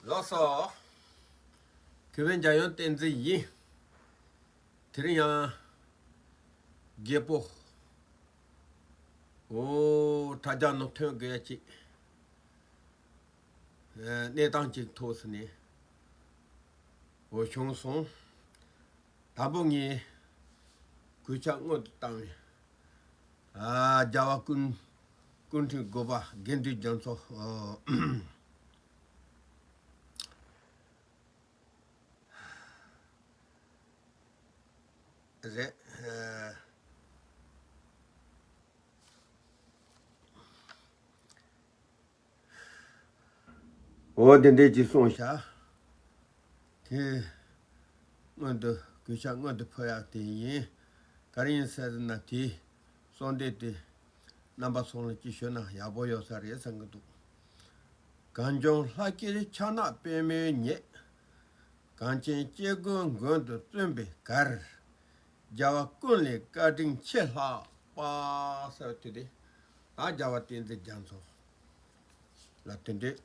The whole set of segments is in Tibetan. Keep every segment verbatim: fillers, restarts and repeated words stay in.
ལགས་སོ། གུས་པས་འཇམ་དབྱངས་བསྟན་འཛིན་ཡིན། དེ་རིང་ཡང་རྒད་པོ། འོ་དྲ་རྒྱ་ནང་ཐོན་དགོས་ཡ་ཅིག་གནས་སྟངས་ཅིག་ཐོག་སུ་ནས་འོ་བྱུང་སོང་། དང་པོ་ངས་གུས་ཕྱག་སྔོན་དུ་བཏང་བས། ཨ་རྒྱལ་བ་ཀུན་ཀུན་འཕྲིན་དགོན་པ་དགེ་འདུན་རྒྱ་མཚོ། ཨ། རེད། ཨ། འོ་དེ་འདྲས་ཅིག་གསུངས་ཤག་དེ་སྔོན་དུ་གུས་ཕྱག་སྔོན་དུ་ཕུལ་ཡག་དེ་ཡིན། ག་རེ་ཡིན་ཟེར་ན་དེའི་གསུང་འདེབས་དེ་རྣམ་པ་ཚོ་ལ་ཅིག་ཞུས་ན་ཡག་པོ་ཡོད་ས་རེད་བསམ་གི་འདུག་གངས་ལྗོངས་ལྷ་སྐྱིད་ཕྱག་ན་པདྨོའི་ཉེ། གངས་ཅན་སྐྱེ་དགུའི་མགོན་དུ་བརྩོན་པའི་གར། རྒྱལ་བ་ཀུན་ལས་བཀའ་དྲིན་ཆེ་ལྷག་པ། ཟེར་བ་དེ་དེ་ད་རྒྱལ་བ་བསྟན་འཛིན་རྒྱ་མཚོ་ལ་དེ་འདྲས་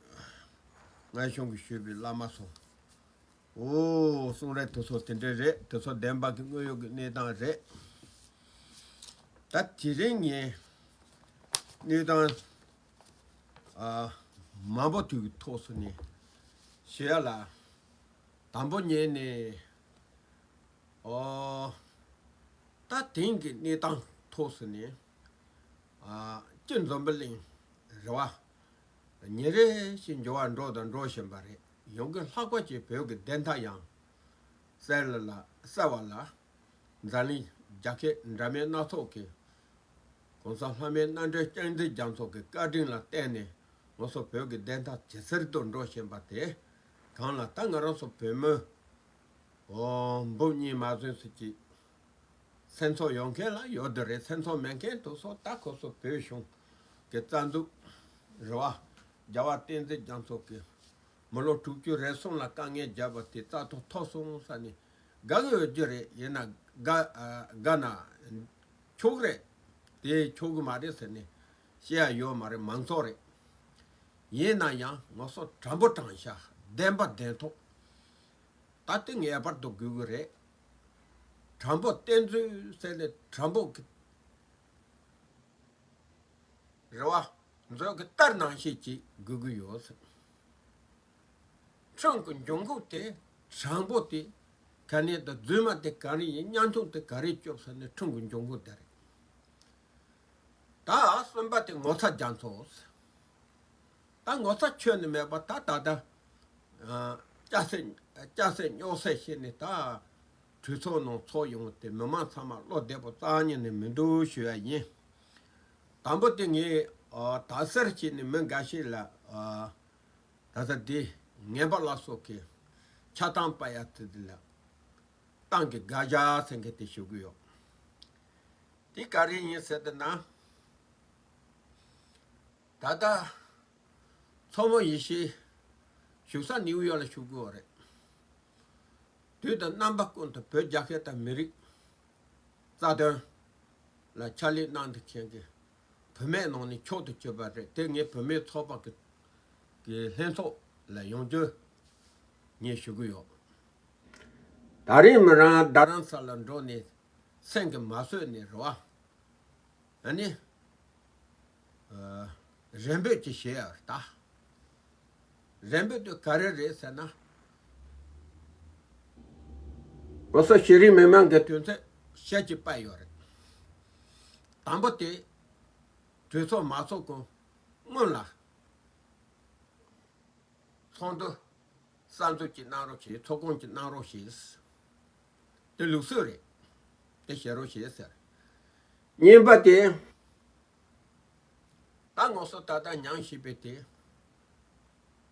སྔ་གཞུང་གི་ཞུས་པའི་བླ་མ་སོང་། འོ་གསུང་རབ་དེ་ཚོ་དེ་འདྲས་རེད། དེ་ཚོ་བདེན་པ་གི་དངོས་ཡོད་ཀྱི་གནས་སྟངས་རེད། ད་དེ་རིང་ངས་གནས་སྟངས་ཨ་མང་པོ་དུས་ཀྱི་ཐོག་སུ་ནས་ཞུ་ཡ་ལ། དང་པོ་ཉིད་ནས་ཨོ་ད་དེང་གི་གནས་སྟངས་ཐོག་སུ་ནས་ཨ་སྤྱི་འཛམ་བུ་གླིང་རེད་བ། ཉིན་རེ་བཞིན་འགྱུར་བ་འགྲོ་དང་འགྲོ་བཞིན་པ་རེད། ཡང་གི་ལྷག་པ་ཅིག་བོད་ཀྱི་བདེན་མཐའ་ཡང་གསལ་ལ་གསལ་བ་ལ། འཛམ་གླིང་རྒྱལ་ཁབ་འདྲ་མིན་སྣ་ཚོགས་ཀྱི་གོང་ས་ལྷ་མིའི་རྣམ་འདྲེན་བསྟན་འཛིན་རྒྱ་མཚོ་གི་བཀའ་དྲིན་ལ་བརྟེན་ནས་ང་ཚོ་བོད་ཀྱི་བདེན་མཐའ་ཇེ་གསལ་དུ་འགྲོ་བཞིན་པ་དེ་གང་ལ་ད་ང་རང་ཚོ་བོད་མི་འོ་འབུམ་གཉིས་མ་ཟིན་ཙམ་ཅིག་སེམས་ཚོར་ཡོང་མཁན་ལ་ཡོད་དེ་རེད། སེམས་ཚོར་མེད་མཁན་དེ་ཚོ་ད་ཁོ་ཚོ་བོད་གཞུང་གི་རྩ་འཛུགས་རེད་བ། རྒྱལ་བ་བསྟན་འཛིན་རྒྱ་མཚོ་གི་མི་ལོ་དྲུག་ཅུ་རེ་གསུམ་ལ་དཀའ་ངལ་བརྒྱབ་པ་དེ་རྩ་ཐོག་ཐོབ་སོང་ས་ནས་དགའ་གི་ཡོད་རྒྱུ་རེད། ཡིན་ན་དགའ་ཨ་དགའ་ན་ཆོག་གི་རེད། དེ་ཆོག་གི་མ་རེད་ཟེར་ནས་བཤད་ཡ་ཡོད་མ་རེད། མང་ཚོགས་རེད། ཡིན་ན་ཡང་ང་ཚོ་དྲང་པོ་དྲང་བཞག་བདེན་པ་བདེན་ཐོག་ད་དེ་ངེས་པར་དུ་དགོས་གི་རེད། དྲང་པོ་བསྟན་འཛིན་ཟེར་ནས་དྲང་པོ་གི་རེ་བ་མཛོད་ཀྱི་ལྟར་ནང་བཞིན་ཅིག་དགོས་ཀྱི་ཡོད་ཟེར། ཁྲིམས་ཀྱི་འབྱུང་ཁུངས་དེ་དྲང་པོ་དེ་ག་ནས་དང་རྫུན་མ་དེ་ག་རེ་ཡིན། ཉམ་ཆུང་དེ་ག་རེ་སྐྱོབ་ཟེར་ནས་ཁྲིམས་ཀྱི་འབྱུང་ཁུངས་དེ་རེད། ད་གསུམ་པ་དེ་ངོ་ཚ་རྒྱ་མཚོ་ཟེར། ད་ངོ་ཚ་ཁྱོན་ནས་མེད་པ་ད་ད་ལྟ་ཨ་སྐྱ་སེར་སྐྱ་སེར་སྨྱོ་སེར་བྱས་ནས་ད་གྲོས་ཚོགས་ནང་ཚོགས་ཡོང་སྟེ་མི་མང་ཚང་མ་བློ་བདེ་པོ་རྩ་ཉིད་ནས་མི་འདུག་ཞུ་ཡ་ཡིན། དང་པོ་དེ་ངས་ཨ་དག་སེལ་བྱས་ནས་མི་འགའ་ཞིག་ལ་ཨ་ད་ལྟ་དེ་ངན་པ་ལ་སོགས་ཀྱི་ཆགས་སྡང་སྤར་ཡ་དེ་དེ་ལ་ཏང་གི་དགག་བྱ་ཟེར་མཁན་དེ་ཞུ་གི་ཡོད། དེ་ག་རེ་ཡིན་ཟེར་ཏེ་ན། ད་ལྟ་མཚོ་མོ་ཡེ་ཤེས་བཞུགས་ས་ནིའུ་ཡོག་ལ་བཞུགས་ཀྱི་ཡོད་རེད། དུས་དང་རྣམ་པ་ཀུན་ཏུ་བོད་རྒྱལ་ཁབ་དང་མི་རིགས་རྩ་དོན་ལ་ཕྱག་ལས་གནང་བསྡད་མཁན་གྱི་བུད་མེད་ནང་ནས་མཆོག་ཏུ་གྱུར་པ་རེད། དེ་ངས་བུད་མེད་ཚོགས་པ་གི་གི་ལྷན་ཚོགས་ལ་ཡོང་རྒྱུ་ངས་ཞུ་གི་ཡོད། ད་རེས་མི་རང་རྡ་རམ་ས་ལ་འགྲོ་ནས་སེམས་ཀྱི་མ་བཟོད་ནས་རེད་བ། ཨ་ནི། ཨ། རེ་འབོད་ཅིག་བྱེད་ཡ་ད། རེ་འབོད་དེ་ག་རེ་རེད་ཟེར་ན། ང་ཚོ་གཞི་རིམ་མི་མང་གི་དོན་ཚན་ཞེ་གཅིག་པ་ཡོད་རེད། དང་པོ་དེ། གྲོས་ཚོགས་མ་ཚོགས་གོང་སྔོན་ལ། ཚོགས་འདུ་གསར་འཛུགས་ཅིག་གནང་རོགས་བྱེད། ཚོགས་སྐོང་ཅིག་གནང་རོགས་བྱེད། དེ་ལུགས་སྲོལ་རེད། དེ་བྱེད་རོགས་བྱེད་ཟེར། གཉིས་པ་དེ། ད་ང་ཚོ་ད་ལྟ་མྱངས་བཞིན་པའི་དེ།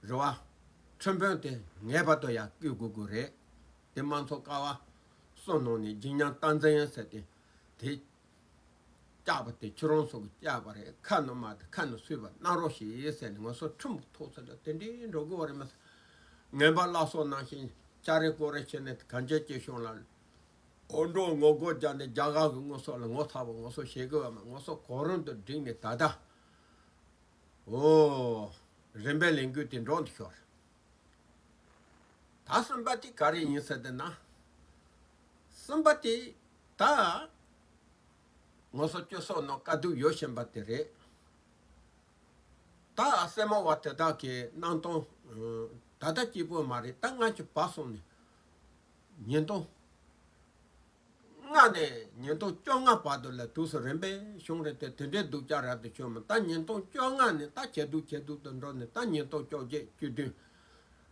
རེད་བ། ཁྲིམས་དཔོན་དེ་ངེས་པར་དུ་ཡར་བསྐོ་དགོས་དགོས་རེད། དེ་དམངས་གཙོ་ཀ་བ་གསུམ་ནང་ནས་འཇིགས་ཉམས་སྟངས་འཛིན་ཟེར་ཏེ། དེ། བཅག་པ་དེ་ཁྱོད་རང་ཚོ་གིས་བཅག་པ་རེད། ཁ་ནས་མ་དེ་ཁ་ནས་སུས་པ་གནང་རོགས་ཞེས་ཟེར་ནས་ང་ཚོ་ཁྲིམས་ཐོག་ཚད་ལ་དེ་འདྲའི་འགྲོ་དགོས་པ་རེད་མ་ཟད། ངན་པ་བླ་སྲོག་ནང་བཞིན་ཅ་རེ་ཀོ་རེ་བྱས་ནས་གང་བྱས་ཅི་བྱུང་ལ། འོ་འགྲོ་ངོ་རྒོལ་རྒྱག་ནས་རྒྱ་གར་གྱི་ངོ་སོགས་ལ་ངོ་ཚ་བ་ངོ་སོགས་བྱེད་དགོས་པ་མ་ང་ཚོ་གོ་རིམ་དུ་བསྒྲིགས་ནས་ད་ལྟ། འོ། རིམ་པས་ལས་འགུལ་དེ་འགྲོ་འདུག་ཤོར། ད་གསུམ་པ་དེ་ག་རེ་ཡིན་ཟེར་ཏེ་ན། གསུམ་པ་དེ་ད་ངོ་སོ་སྐྱོ་སོགས་ནང་དཀའ་སྡུག་ཡོད་བཞིན་པ་དེ་རེད། ད་སེར་མོ་བ་དེ་དག་གི་སྣང་སྟོང་། ད་ལྟ་སྐྱིད་པོ་མ་རེད། ད་ང་ཅིག་བབས་སོང་ནས་ཉིས་སྟོང་ལྔ་ནས་ཉིས་སྟོང་བཅོ་ལྔ་བར་དུ་ལ་དུས་སུ་རིམ་པས་བྱུང་རེད་དེ། དེ་འདྲའི་སྡུག་ཅག་རབ་ཏུ་བྱུང་མ། ད་ཉིས་སྟོང་བཅོ་ལྔ་ནས་ད་ཇེ་སྡུག་ཇེ་སྡུག་ཏུ་འགྲོ་ནས། ད་ཉིས་སྟོང་བཅོ་བརྒྱད་བཅུ་བདུན།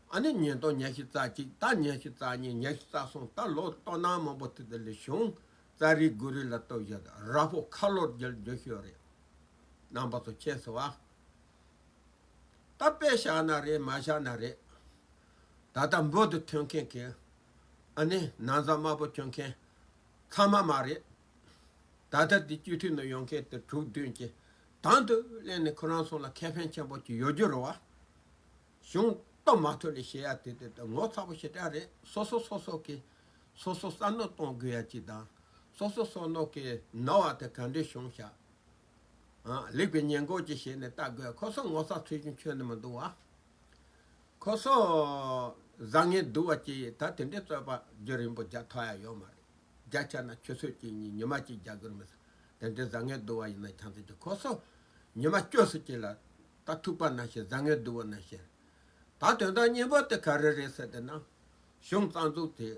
ཨ་ནི་ཉིས་སྟོང་ཉི་ཤུ་རྩ་གཅིག་ད་ཉི་ཤུ་རྩ་གཉིས། ཉི་ཤུ་རྩ་གསུམ། ད་ལོ་སྟོང་ནང་མང་པོ་དེ་དག་ལ་བྱུང་། ཙཱ་རི་གུ་རུ་ལ་ལྟོས་བཞག་ར་ཕོ་ཁ་ལོར་རྒྱལ་རྒྱུ་ཤོས་རེད། རྣམ་པ་ཚོ་མཁྱེན་སོང་བ། ད་དཔེ་བཞག་ན་རེད། མ་བཞག་ན་རེད། ད་ལྟ་འབུ་དུ་ཐོན་མཁན་གྱི། ཨ་ནི་ན་བཟའ་དམར་པོ་གྱོན་མཁན་ཚང་མ་མ་རེད། ད་ལྟ་འདི་སྤྱི་འཐུས་ནང་ཡོང་མཁན་དེ་དྲུག་བདུན་གྱིས་དང་དུ་ལེན་ནས་ཁོ་རང་ཚོ་ལ་ཁེ་ཕན་ཆེན་པོ་ཅིག་ཡོད་རྒྱུ་རེད་བ། གཞུང་གཏོར་མ་ཐུབ་ལས་བྱེད་ཡ་དེ་དེ་དེ་ངོ་ཚ་པོ་ཞེ་དྲག་རེད། སོ་སོ་སོ་སོ་གི་སོ་སོ་བསམ་བློ་གཏོང་དགོས་ཡ་ཅིག་དང་། སོ་སོ་སོ་ནོ་གི་ནོར་བ་དེ་ག་འདྲས་བྱུང་ཤག་ཨ། ལེགས་པའི་ཉེས་འགོག་ཅིག་བྱས་ནས་ལྟ་དགོས། ཁོ་ཚོ་ངོ་ཚ་ཚུལ་བཞིན་ཁྱོན་ནས་མི་འདུག་བ། ཁོ་ཚོ་བཟང་ངན་སྡུག་པ་ཅིག་ད་དེ་འདྲའི་རྩོད་པ་རྒྱུན་རིང་པོ་རྒྱག་ཐུབ་ཡ་ཡོད་མ་རེད། བརྒྱ་ཆ་ན་ཆུ་ཚོད་གཅིག་གཉིས་ཉི་མ་གཅིག་རྒྱག་དགོས་མི་ཟེར། དེ་འདྲའི་བཟང་ངན་སྡུག་པ་ཡིན་ན་ཆང་ཚེ་ཀྱི་ཁོ་ཚོ་ཉི་མ་བཅུ་ཙམ་ཅིག་ལ་ད་ཐུག་པ་ནང་བཞིན། བཟང་ངན་སྡུག་པ་ནང་བཞིན། ད་དོན་དག་སྙིང་པོ་དེ་ག་རེ་རེད་ཟེར་ཏེ་ན། གཞུང་རྩ་འཛུགས་དེ་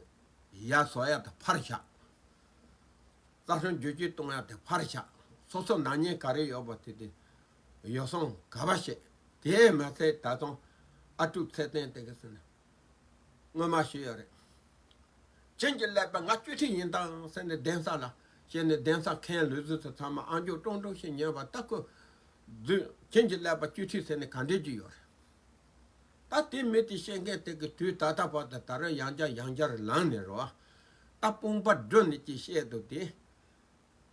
ཡར་བཟོ་ཡ་དེ་ཕར་བཞག་རྩ་ཁྲིམས་བསྒྱུར་བཅོས་གཏོང་ཡ་དེ་ཕར་བཞག་སོ་སོ་ནག་ཉེས་ག་རེ་ཡོད་པ་དེ་དེ་ཡོ་སོང་ག་པ་བཤད། དེས་མ་ཚད་ད་དུང་ཨ་ཀྲུག་ཚེ་བརྟན་དེ་ག་ཟེར་ན། སྔོན་མ་ཞུས་ཡོད་རེད། བྱིན་གྱིས་བརླབས་པ་ང་སྤྱི་འཐུས་ཡིན་དང་ཟེར་ནས་གདན་ས་ལ་བྱས་ནས། གདན་ས་མཁན་ལུས་གཟུགས་ཚོ་ཚང་མ་ཨང་ཅོག་ཀྲོང་ཀྲོང་ཞིག་ཉོས་པ་ལྟ་སྐུ་རྫུན། བྱིན་གྱིས་བརླབས་པ་སྤྱི་འཐུས་ཟེར་ནས་ག་འདྲས་ཀྱི་ཡོད་རེད། ད་དེ་མི་དེ་བཤད་མཁན་དེ་གི་དུས་ད་ལྟ་བར་དུ་ད་རུང་ཡང་བསྐྱར་ཡང་བསྐྱར་ལངས་ནས་རོ། ད་དཔུང་པ་བསྒྲུན་ནས་ཅིག་བཤད་འདུག་དེ།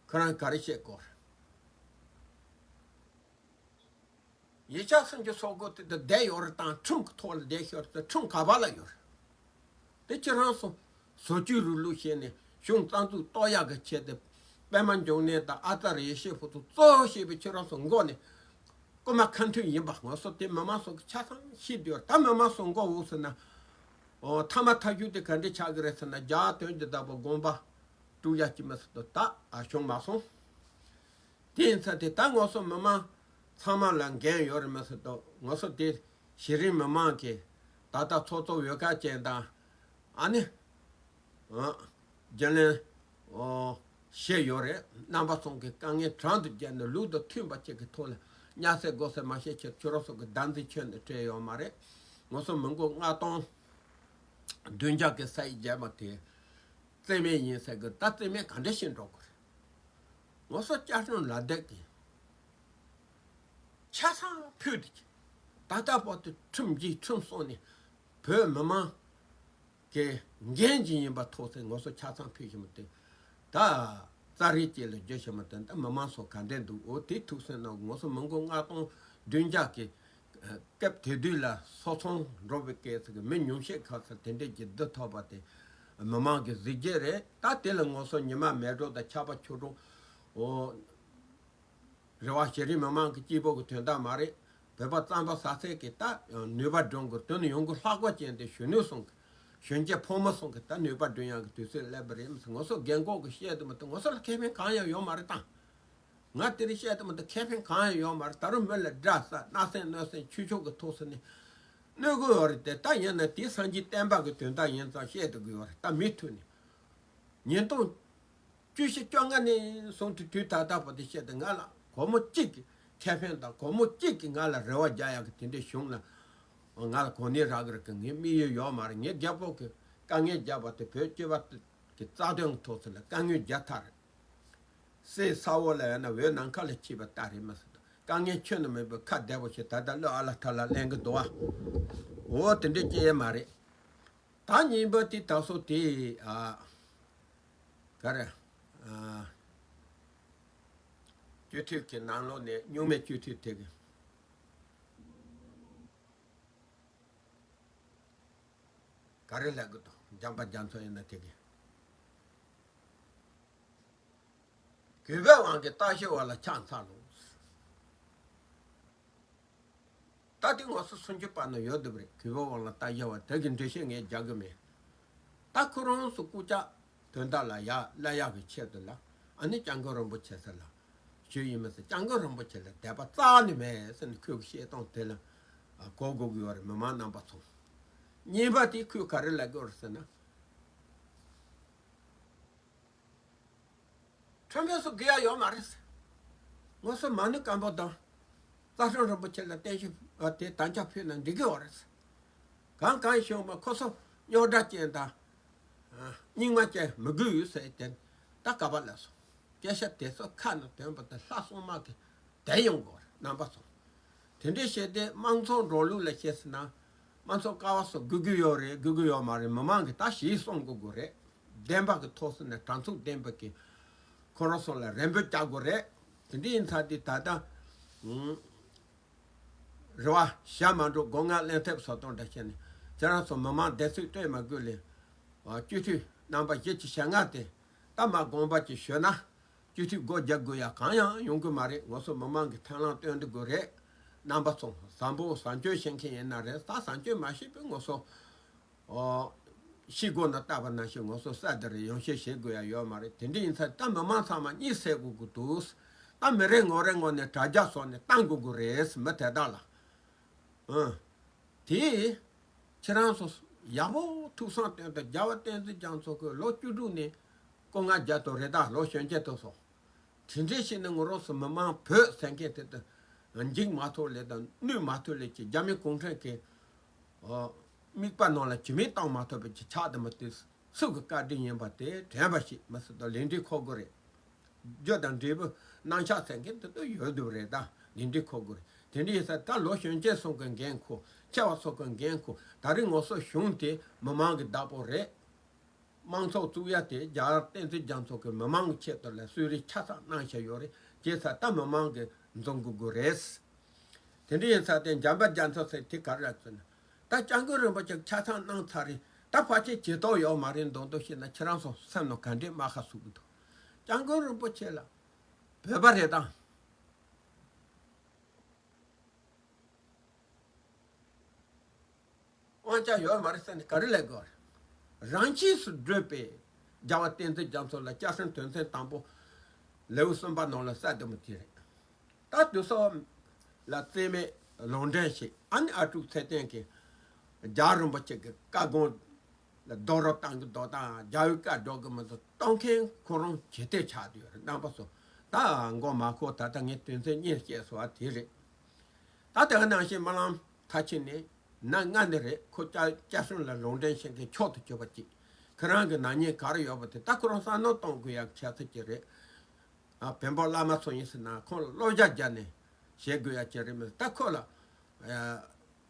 ཁོ་རང་ག་རེ་བཤད་དགོས་རེད། ཡིག་ཆ་སུམ་ཅུ་སོ་དགུ་དེ་དུ་བསྡད་ཡོད་རེད་དང་། ཁྲིམས་ཀྱི་ཐོག་ལ་བསྡད་ཤོར་ཏེ་ཁྲིམས་ག་པ་ལ་ཡོད་རེད། དེ་ཁྱེད་རང་ཚོ་བཟོ་བཅོས་རུ་ལུགས་བྱས་ནས་གཞུང་རྩ་འཛུགས་གཏོར་ཡག་གི་ཆེད་དུ། པད་མ་འབྱུང་གནས་དང་ཨ་ཙརྱ་ཡེ་ཤེས་ཕུན་ཚོགས་གཙོ་བོ་བྱས་པའི་ཁྱེད་རང་ཚོ་མགོ་ནས་རྐུ་མ་ཁ་མཐུན་ཡིན་པ་ངོ་སོ་དེ་མི་མང་ཚོ་གི་ཆ་ཚང་ཤེས་བསྡད་ཡོད། ད་མི་མང་ཚོ་མགོ་འུག་ཟེར་ན། ཨོ། ཐ་མ་ཐ་གཞུག་དེ་ག་འདྲས་ཆགས་ཀྱི་རེད་ཟེར་ན། རྒྱལ་བ་དོན་གྱི་བདག་པོ་དགོངས་པ་དཀྲུག་ཡ་ཅིག་མི་སྲིད་དོ། ད་ཨ་བྱུང་མ་སོང་། དེ་ཡིན་ཙང་དེ་ད་ངོ་སོ་མི་མང་ཚང་མ་ལ་འགན་ཡོད་རེད་མི་སྲིད་དོ། ངོ་སོ་དེ་གཞི་རིམ་མི་མང་གི་ད་ལྟ་ཚོགས་གཙོ་འོས་ཁ་ཅན་དང་། ཨ་ནི། ཨ། རྒྱུན་ལས། ཨོ། བཞེས་ཡོད་རེད། རྣམ་པ་ཚོ་གི་དཀའ་ངལ་དྲང་དུ་བརྒྱབ་ནས་ལུགས་དང་མཐུན་པ་ཅིག་གི་ཐོག་ལ་གཉའ་ཟེར་དགོ་ཟེར་མ་བཤད་ཕྱིར་ཁྱོད་རང་ཚོ་གི་བདག་འཛིན་ཁྱོན་ནས་སྤྲད་ཡོད་མ་རེད། ངོ་སོ་མི་མགོ་ལྔ་སྟོང་བདུན་བརྒྱ་གི་ས་ཡིག་བརྒྱབ་པ་དེ་རྩིས་མེད་ཡིན་ཟེར་གི། ད་རྩིས་མེད་ག་འདྲ་ཞིག་འགྲོ་དགོས་རེད། ངོ་སོ་བཅའ་ཁྲིམས་ལ་བསྡད་ཀྱི་ཆ་ཚང་ཕུད་དེ། ད་ལྟ་བར་དུ་ཁྲིམས་འགྱིག་ཁྲིམས་སྲུང་ནས་བོད་མི་མང་གི་འགན་ཅིག་ཡིན་པ་ཐོག་ཚད་ངོ་སོ་ཆ་ཚང་ཕུད་བཞིན་པ་དེ། ད་རྩ་རེ་བཅས་ལ་བརྗོད་བཞིན་པ་དེ། ད་མི་མང་ཚོ་ག་འདྲས་འདུག་འོ་དེ་ཐུགས་སེམས་ནང་ངོ་སོ་མི་མགོ་ལྔ་སྟོང་བདུན་བརྒྱ་གི་སྐབས་དེ་དུས་ལ་སོ་ཚང་འགྲོ་བའི་སྐད་ཚིག་གི་མི་ཉུང་ཤས་ཁ་ཚ་དེ་འདྲས་ཀྱི་འདི་ཐོབ་པ་དེ་མི་མང་གི་གཟི་བརྗིད་རེད། ད་དེ་ལ་ངོ་སོ་ཉི་མ་མེ་སྒྲོན་དང་ཆར་པ་ཆུ་སྒྲོན། འོ། རེ་བ་གཞི་རིམ་མི་མང་གི་སྐྱིད་པོ་གི་དོན་དག་མ་རེད། བོད་པ་རྩམ་པ་ཟ་ཚད་ཀྱི་ད་ནུས་པ་སྒྲོན་དགོས། དོན་ཡོང་སྒོ་ལྷག་པ་ཅན་དེ་གཞོན་ནུ་སོང་གི། གཞོན་སྐྱེས་ཕོ་མོ་སོང་གི་ད་ནུས་པ་སྒྲོན་ཡག་གི་དུས་ཚོད་སླེབས་པ་རེད། ངོ་སོ་རྒན་གོག་གི་བཤད་དུ་མི་ཐུབ། ངོ་སོ་ལ་ཁེ་ཕན་གང་ཡང་ཡོད་མ་རེད་ད། ང་དེ་རིང་བཤད་དུ་མི་ཐུབ། ཁེ་ཕན་གང་ཡང་ཡོད་མ་རེད། ད་རུང་མི་ལ་དགྲ་ཟ། མནའ་ཟན་གནོད་སེམས་ཆུ་ཆུ་གི་ཐོག་སོ་ནས་གནོད་དགོས་ཡོད་རེད་དེ། ད་ཡིན་ན་དེ་སངས་རྒྱས་བསྟན་པ་གི་དོན་དག་ཡིན་ཙང་བཤད་དུ་དགོས་ཡོད་རེད། ད་མི་མཐུན་ནས་ཉིས་སྟོང་བཅུ་བཞི་བཅོ་ལྔ་ནས་བཟུང་སྟེ་དུས་ད་ལྟ་བར་དུ་བཤད་དེ། ང་ལ་སྒོར་མོ་གཅིག་གི་ཁེ་ཕན་དང་སྒོར་མོ་གཅིག་གི་ང་ལ་རེ་བ་རྒྱག་ཡག་གི་དེ་འདྲའི་གཞུང་ལ་ང་ལ་གོ་གནས་རག་གི་རེད་གི། ངའི་དམིགས་ཡུལ་ཡོད་མ་རེད། ངའི་རྒྱལ་པོ་གི་དཀའ་ངལ་བརྒྱབ་པ་དེ་བོད་སྤྱི་པ་གི་རྩ་དོན་གི་ཐོག་ཚད་ལ་དཀའ་ངལ་བརྒྱབ་ཐལ་རེད། སའི་ས་འོག་ལ་ཡོད་ན་འོད་ནམ་མཁའ་ལ་མཆེད་པ་ལྟར་རེད་མ་ཟེར་དང་། དཀའ་ངལ་ཁྱོན་ནས་མེད་པའི་ཁ་བདེ་པོ་ཞིག་ད་ལྟ་གླུ་ཨ་ལ་ཐ་ལ་ལེན་གི་འདུག་ཨ། འོ་དེ་འདྲའི་སྐྱེ་ཡས་མ་རེད། ད་གཉིས་པ་དེ་ད་སོ་དེ་ཨ། ག་རེ། ཨ། སྤྱི་འཐུས་ཀྱི་ནང་ལོགས་ནས་སྨྱུག་མའི་སྤྱི་འཐུས་དེ་གི། ག་རེ་ལབ་གི་འདུག་འཇམ་པ་རྒྱ་མཚོ་ཡིན་ན་དེ་གི། གུས་པའི་དབང་གིས་ལྟ་ཞིབ་པ་ལ་ཕྱག་འཚལ་ལོ། ད་དེ་ང་ཚོ་སུམ་ཅུ་པ་ན་ཡོད་འདུག་རེད། གུས་པ་དབང་ལ་ལྟ་བཞག་པ་དེ་གི་འགྲེལ་བཤད་ངས་རྒྱག་གི་མེད། ད་ཁོ་རང་ཚོ་སྐུ་ཕྱྭ་དོན་དག་ལ་ཡ་སླེབས་ཡག་གི་ཆེད་དུ་ལ་ཨ་ནི་སྐྱབས་མགོན་རིན་པོ་ཆེ་ཟེར་ལ་ཞུས་ཡིན་མ་ཟད། སྐྱབས་མགོན་རིན་པོ་ཆེ་ལ་དད་པ་རྩ་ནས་མེད་ཟེར་ནས་ཁོས་བཤད་སྟངས་དེ་ལ་གོ་དགོས་ཀྱི་ཡོད་རེད། མི་མང་རྣམ་པ་ཚོ། གཉིས་པ་དེ་ཁོས་ག་རེ་ལབ་ཀྱི་ཡོད་རེད་ཟེར་ན། ཁྲིམས་དཔོན་ཚོ་དགོས་ཡ་ཡོད་མ་རེད། ང་ཚོ་མ་ཎི་བཀའ་འབུམ་དང་རྩ་ཁྲིམས་རིན་པོ་ཆེ་ལ་བརྟན་བཞུགས་དེ་དམ་བཅའ་ཕུལ་ན་འགྲིག་གི་ཡོད་རེད། གང་གང་བྱུང་བ་ཁོ་ཚོ་རྙོག་དྲ་ཅན་དང་རྙིང་མ་ཅན་མི་དགོས་ཟེར་ཏེ་ད་ག་པ་ལ་སོང་། སྐད་ཆ་དེ་ཚོ་ཁ་ནས་ཐོན་པ་དང་ལྷ་སྲུང་མ་གི་དེ་ཡོང་དགོས་རེད། རྣམ་པ་ཚོ། དེ་འདྲའི་བཤད་དེ་དམངས་གཙོ་འགྲོ་ལུགས་ལ་བཤད་ཟིན་ན། དམངས་གཙོ་ཀ་བ་སོགས་དགོས་ཀྱི་ཡོད་རེད། དགོས་ཀྱི་ཡོད་མ་རེད། མི་མང་གིས་ད་གཞི་བཟུང་དགོས་དགོས་རེད། བདེན་པ་གི་ཐོག་སོང་ནས་དྲང་ཚུགས་ལྡན་པ་གི་ཁོ་རང་ཚོ་ལ་རེ་འབོད་རྒྱག་དགོས་རེད། དེ་འདྲ་ཡིན་ཙང་དེ་ད་ལྟ་རེ་བ་ཞྭ་མ་འགྲོ་སྒོ་ང་གླེང་ཐེབས་བཟོ་སྟངས་འདྲ་བྱས་ནས་ཁྱེད་རང་ཚོ་མི་མང་བདེ་ཚིག་སྤྲོད་མ་དགོས་ལས། སྤྱི་འཐུས་རྣམ་པ་བཞི་བཅུ་ཞེ་ལྔ་དེ་ད་མ་དགོངས་པ་ཅིག་ཞུས་ན། སྤྱི་འཐུས་སྒོ་རྒྱག་དགོས་ཡ་གང་ཡང་ཡོང་གི་མ་རེད། ང་ཚོ་མི་མང་གི་ཐབས་ལམ་སྟོན་དགོས་རེད། རྣམ་པ་ཚོ་བཟང་པོ་བཟང་སྤྱོད་ཤེས་མཁན་ཡིན་ན་རེད། ད་བཟང་སྤྱོད་མ་ཤེས་པའི་ང་ཚོ་ཨོ་ཤི་སྒོ་ན་ལྟ་བ་ནང་བཞིན་ང་ཚོ་ས་དེ་རེད་ཡོང་ཤེས་བྱེད་དགོས་ཡ་ཡོད་མ་རེད། དེ་འདྲ་ཡིན་ཙང་ད་མི་མང་ཚང་མ་གཉིད་སད་དགོས་ཀྱི་འདུག་ད་མི་རེ་ངོ་རེ་ངོ་ནས་དྲ་རྒྱ་སོགས་ནས་བཏང་དགོས་ཀྱི་རེད། མི་དེ་དག་ལ། ཨང་། དེ། ཁྱེད་རང་ཚོ་ཡག་པོ་ཐུགས་བསམ་བཏོན་ཏེ་རྒྱལ་བ་བསྟན་འཛིན་རྒྱ་མཚོ་ཁོས་ལོ་བཅུ་དྲུག་ནས་སྐུ་ངལ་བརྒྱབ་ཐོག་རེ་ད་ལོ་གཞོན་སྐྱེས་ཐོག་སོང་། དེ་འདྲའི་ཞིག་ནས་ང་རང་ཚོ་མི་མང་བོད་ཟེར་མཁན་དེ་དང་འཇིགས་མ་ཐུབ་ལས་དང་གནོད་མ་ཐུབ་ལས་ཀྱི་རྒྱ་མི་གུང་ཁྲན་གྱི་དམིགས་པ་ནང་ལ་ཇི་མི་བཏང་མ་ཐུབ་པའི་ཆགས་དེ་མ་དེ། སུ་གི་བཀའ་དྲིན་ཡིན་པ་དེ་དྲན་པ་ཞིག་མི་སྲིད་དོ་ལས་འབྲས་འཁོར་དགོས་རེད། རྒྱུ་དང་འབྲས་བུ་རྣམ་གཞག་ཟེར་མཁན་དེ་ཚོ་ཡོད་འདུག་རེད། ད་ལས་འབྲས་འཁོར་དགོས་རེད། དེ་འདྲ་ཡིན་ཙང་ད་ལོ་གཞོན་སྐྱེས་ཚོ་གི་འགན་འཁུར། ཆེ་བ་ཚོ་གི་འགན་འཁུར། ད་རིང་ང་ཚོ་གཞུང་དེ་མི་མང་གི་བདག་པོ་རེད། དམངས་གཙོ་བཙུགས་ཡ་དེ་རྒྱལ་བ་བསྟན་འཛིན་རྒྱ་མཚོ་གི་མི་མང་གི་ཆེད་དུ་ལ་གསོལ་རས་ཆ་ཚང་གནང་བཞག་ཡོད་རེད། བྱས་ཙང་ད་མི་མང་གི་འཛིན་དགོས་དགོས་རེད། དེ་འདྲ་ཡིན་ཙང་དེ་འཇམ་དཔལ་རྒྱ་མཚོ་ཟེར་དེ་ག་རེ་ཟེར་ན། ད་སྐྱབས་མགོན་རིན་པོ་ཆེ་ཆ་ཚང་གནང་ཚར་རེད། ད་ཕལ་ཆེར་བྱེད་ཐབས་ཡོད་མ་རེད་མདོག་མདོག་བཤད་ན་ཁྱེད་རང་ཚོ་སེམས་ནང་ག་འདྲས་རྨ་ཁ་ཟུག་གི་འདུག་སྐྱབས་མགོན་རིན་པོ་ཆེ་ལ་བོད་པ་རེད་དང་། དབང་ཆ་ཡོད་མ་རེད་ཟེར་ནས་ག་རེ་ལས་དགོས་རེད། རང་ཆས་སུ་བགྲོད་པའི་རྒྱལ་བ་བསྟན་འཛིན་རྒྱ་མཚོ་ལ་སྐྱབས་སེམས་དོན་ཚན་དང་པོ་ལེའུ་གསུམ་པ་ནང་ལ་གསལ་བསྡད་པ་དེ་རེད། ད་དུས་སོགས་ལ་རྩིས་མེད་ལུང་འདྲེན་ཞིག་ཨ་ནི་ཨ་ཀྲུག་ཚེ་བརྟན་གྱིས་རྒྱལ་བ་རིན་པོ་ཆེ་གི་བཀའ་དགོངས་ལ་རྡོག་རོལ་བཏང་གི་འདུག་དང་རྒྱལ་བའི་བཀའ་སྒྲོག་གི་མི་འདུག་གཏོང་མཁན་ཁོ་རང་ཇི་ལྟར་ཆགས་བསྡད་ཡོད་རེད། རྣམ་པ་ཚོ་ད་མགོ་མ་འཁོར། ད་ལྟ་ངས་དོན་ཚན་གཉིས་བཤད་སོང་བ་དེ་རེད། ད་དེ་ག་ནང་བཞིན་སྨོན་ལམ་མཐར་ཕྱིན་ནས་ན་ལྔ་ནས་རེད། ཁོ་སྐྱབས་སྐྱབས་སེམས་ལ་ལུང་འདྲེན་བྱེད་མཁན་མཆོག་ཏུ་གྱུར་པ་ཅིག་ཁོ་རང་གི་ནག་ཉེས་ག་རེ་ཡོད་པ་དེ་ད་ཁོ་རང་བསམ་བློ་གཏོང་དགོས་ཡག་ཆགས་ཚུལ་ཅིག་རེད། ཨ་བོན་པོ་བླ་མ་ཚོ་ཡིན་ཟེར་ན་ཁོང་ལ་བློ་རྒྱ་བརྒྱབ་ནས་བྱེད་དགོས་ཡ་ཅིག་རེད་མོད། ད་ཁོ་ལ་ཨ་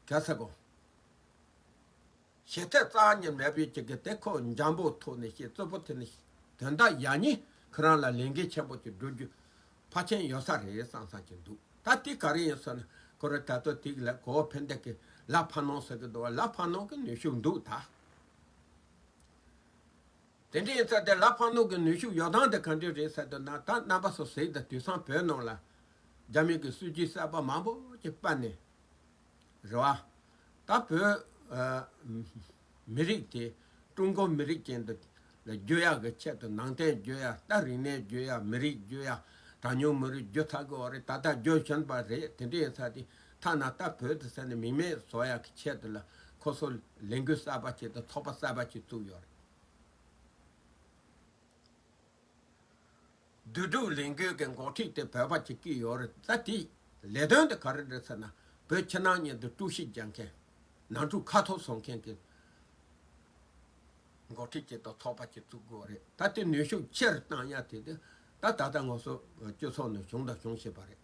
ག་ཟེར་གོ། ཞེ་ཐག་རྩ་ཉིད་མེད་པའི་ཅིག་གི་དེ་ཁོ་འཇམ་པོ་ཐོག་ནས་བཤད་རྩུབ་པོ་དེ་ནི་དོན་དག་ཡག་ཉིད་ཁོ་རང་ལ་ལས་འགན་ཆེན་པོ་ཅིག་བསྒྲུབ་རྒྱུ་ཕལ་ཆེར་ཡོད་ས་རེད་བསམ་བསམ་གྱི་འདུག་ད་དེ་ག་རེ་ཡིན་ཟེར་ན་ཁོ་རང་ད་ལྟ་དེ་ལ་གོ་བོ་ཕན་བདེ་གི་ལ་ཕ་ནོ་ཟེར་གི་འདུག་ལ་ཕ་ནོ་གི་ནུས་ཤུགས་འདུག་ད། དེ་འདྲ་ཡིན་ཙང་དེ་ལ་ཕ་ནོ་གི་ནུས་ཤུགས་ཡོད་སྟངས་དེ་ག་འདྲ་རེད་ཟེར་དུས་ན། ད་རྣམ་པ་ཚོ་གཟིགས་དང་དུས་སང་བོད་ནང་ལ་རྒྱ་མི་གི་སྲིད་ཇུས་གསར་པ་མང་པོ་ཅིག་སྤར་ནས་རེད་བ། ད་བོད་ཨ་མི་རིགས་དེ་ཀྲུང་གོ་མི་རིགས་ཅན་དུ་ལ་བསྒྱུར་ཡག་གི་ཆེད་དུ་ནང་བསྟན་བསྒྱུར་ཡག་ད་རིག་གནས་བསྒྱུར་ཡག་མི་རིགས་བསྒྱུར་ཡག་གྲངས་ཉུང་མི་རིགས་བསྒྱུར་ཚར་གི་ཡོད་རེད། ད་ལྟ་བསྒྱུར་བཞིན་པ་རེད། དེ་འདྲ་ཡིན་ཙང་དེ་ཐ་ན་ད་བོད་དུ་ཟེར་ནས་མིང་མེད་བཟོ་ཡག་གི་ཆེད་དུ་ལ་ཁོ་ཚོ་ལས་འགུལ་གསར་པ་ཅིག་དང་ཚོགས་པ་གསར་པ་ཅིག་བཙུགས་ཡོད་རེད། བསྡུས་གྲུབ་ལས་འགུལ་གྱི་འགོ་ཁྲིད་དེ་བོད་པ་ཅིག་བསྐོས་ཡོད་རེད། ད་དེའི་ལས་དོན་དེ་ག་རེ་རེད་ཟེར་ན། བོད་ཕྱི་ནང་གཉིས་དུ་དཀྲུག་ཤིང་རྒྱག་མཁན། ནང་འཁྲུག་ཁ་ཐོར་བཟོ་མཁན་གྱི་འགོ་ཁྲིད་ཅིག་དང་ཚོགས་པ་ཅིག་བཙུགས་དགོས་རེད། ད་དེ་ནུས་ཤུགས་ཆེ་རུ་བཏང་ཡ་དེ་དེ་ད་ད་ལྟ་ང་ཚོ་སྤྱི་ཚོགས་ནང་བྱུང་དང་འབྱུང་བཞིན་པ་རེད།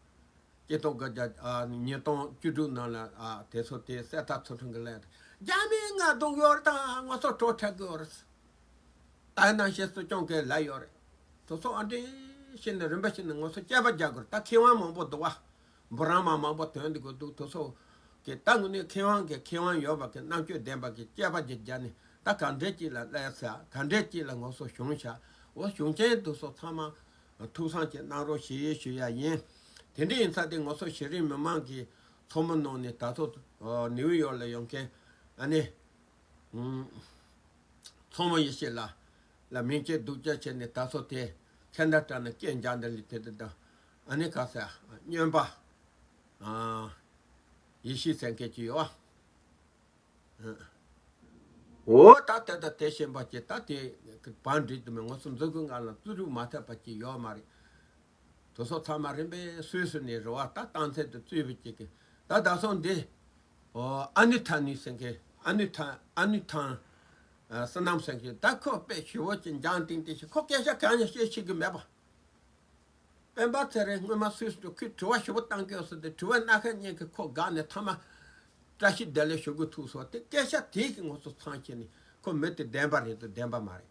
སྤྱི་ཚོགས་ཀྱི་རྒྱ་ཨ་ཉིས་སྟོང་བཅུ་དྲུག་ནང་ལ་ཨ་དེ་ཚོ་དེ་གསལ་ཐག་ཚུལ་ཁྲིམས་ཀྱི་ལན་རེད། རྒྱ་མིས་ང་རྡུང་ཡོད་རེད་དང་ང་ཚོ་བྲོ་འཁྲབ་གི་ཡོད་རེད། ད་ནང་བཞིན་སྲིད་སྐྱོང་གིས་ལབ་ཡོད་རེད། དེ་ཚོ་ཨ་འདྲས་བྱས་ནས་རིམ་པ་བྱས་ནས་ང་ཚོ་དཔྱད་པ་རྒྱག་དགོས་རེད། ད་མཁས་དབང་མང་པོ་འདུག་བ། འབུམ་རམས་པ་མང་པོ་ཐོན་འདུག་གི་འདུག་དེ་ཚོ་གི་ད་དངོས་གནས་མཁས་དབང་གི་མཁས་དབང་ཡོད་པ་གི་རྣམ་དཔྱོད་ལྡན་པ་གི་དཔྱད་པ་ཅིག་བརྒྱབ་ནས་ད་ག་འདྲས་ཅིག་ལ་སླེབས་ས། ག་འདྲས་ཅིག་ལ་ང་ཚོ་བྱུང་ཤག་འོ་གཞུང་ཆེན་དེ་ཚོ་ཚང་མ་ཐུགས་བསམ་ཅིག་གནང་རོགས་ཞེས་ཞུ་ཡ་ཡིན། དེ་འདྲ་ཡིན་ཙང་དེ་ང་ཚོ་གཞི་རིམ་མི་མང་གི་ ཐོག་མ་ནང་ནས་ད་ཚོ་ནིའུ་ཡོག་ལ་ཡོང་མཁན་ཨ་ནི་མཚོ་མོ་ཡེ་ཤེས་ལགས་ལ་མིང་བརྗེ་སྡུག་ཅག་བྱས་ནས་ད་ཚོ་དེ་ཁེ་ན་ཌ་ནས་སྐད་འཇགས་འདི་ལས་དེ་དེ་དང་ཨ་ནི་ག་ས་སྨྱོན་པ་ཡེ་ཤེས་ཟེར་མཁན་ཅིག་ཡོད། འོ་ད་དེ་ད་དེ་ཤེས་པ་ཅིག་ད་དེ་བང་འགྲིག་དུ་མེད། ང་ཚོ་མཛུབ་གུ་ང་ལ་བཙུགས་རུག་མ་ཐེབས་པ་ཅིག་ཡོད་མ་རེད། དེ་ཚོ་ཚང་མ་རིམ་པས་སུད་སི་ནས་རེད་བ། ད་སྟངས་ཚད་དུ་བཙུགས་པ་ཅིག་གི་ད་ད་སོང་འདི་ཨ་ནུ་ཐ་ནི་ཟེར་མཁན་ཨ་ནུ་ཐ་ཨ་ནུ་ཐང་བསོད་ནམས་ཟེར་མཁན་ད་ཁོ་དཔེ་ཞེ་བོ་ཅིག་འཇང་ཏིང་ཏིང་ཞིག་ཁོ་སྐད་ཆ་གང་ཡང་བཤད་ཤེས་གི་མེད་པ། སྤེན་པ་ཚེ་རིང་སྔོན་མ་སུད་སི་དུ་ཁོས་དྲི་བ་ཞེ་པོ་བཏང་གི་ཡོད་ཟེར་ཏེ་དྲི་བ་སྣ་ཁ་གཉིས་ཀྱིས་ཁོ་དགའ་ནས་མཐའ་མ་བཀྲ་ཤིས་བདེ་ལེགས་ཞུ་དགོས་ཐུག་སོང་། དེ་སྐད་ཆ་དེ་གིས་ང་ཚོ་ཚང་བྱས་ནས་ཁོ་མི་དེ་བདེན་པ་རེད་དང་བདེན་པ་མ་རེད།